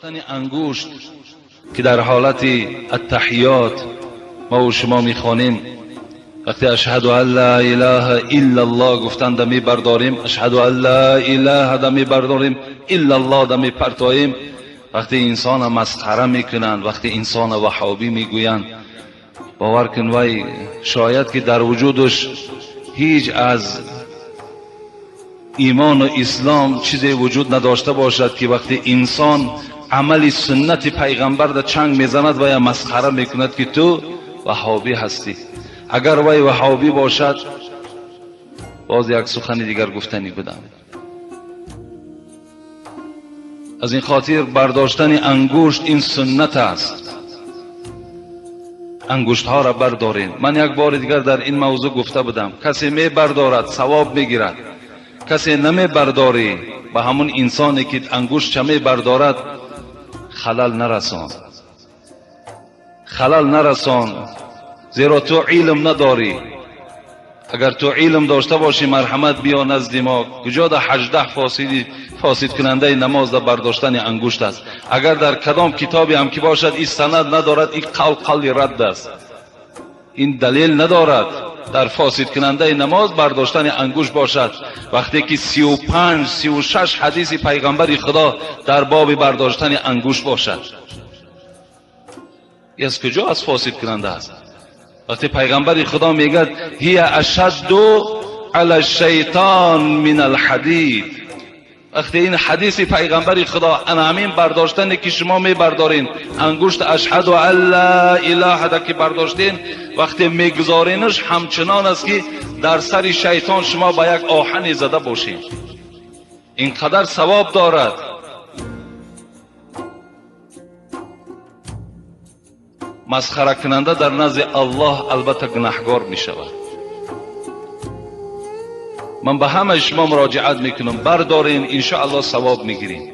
Бардоштани ангушт ки дар ҳолати аттаҳиёт мо ва шумо мехонем, вақте ашҳаду ан ла илаҳа иллаллоҳ гуфтан да мебардорем, ашҳаду ан ла илаҳа да мебардорем, иллаллоҳ да мепартоем, вақте инсона масхара мекунанд, вақте инсона ваҳобӣ мегӯянд, бовар кун, вай шояд ки дар вуҷудаш ҳеҷ аз имону ислом чизе вуҷуд надошта бошад, ки вақте инсон амали суннати пайғамбар да чанг мезанад, вая масхара мекунад, ки ту ваҳобӣ ҳастӣ. Агар вай ваҳобӣ бошад, боз як сухани дигар гуфтанӣ будам. Аз ин хотир бардоштани ангушт ин суннат аст. Ангуштҳоро бардорем. Ман як бори дигар дар ин мавзӯъ гуфта будам, касе мебардорад, савоб мегирад, касе намебардорӣ, ба ҳамун инсоне ки ангуштча мебардорад, халал нарасон, халал нарасон, зеро ту илм надорӣ. Агар ту илм дошта бошӣ, марҳамат, биё назди мо. Куҷо да 18 фосидкунандаи намоз да бардоштани ангушт аст? Агар дар кадом китобе ҳам ки бошад, ин санад надорад, ин қавл қавли радд аст, ин далел надорад дар фосидкунандаи намоз бардоштани ангушт бошад, вақте ки 35, 36 ҳадиси пайғамбари Худо дар боби бардоштани ангушт бошад. Аз куҷо аз фосидкунанда аст, вақте пайғамбари Худо мегӯяд: ҳия ашадду ала шайтон мин алҳадид? Вақте ин ҳадиси пайғамбари Худо, ана ҳамин бардоштане ки шумо мебардорен, ангушт ашҳаду ан ла илаҳа ки бардоштен, вақте мегузоренаш, ҳамчунон аст, ки дар сари шайтон шумо ба як оҳане зада бошед. Ин қадар савоб дорад. Масхаракунанда дар назди Аллоҳ албатта гунаҳгор мешавад. Ман ба ҳамаи шумо муроҷиат мекунам, бардорен, иншоаллоҳ савоб мегирем.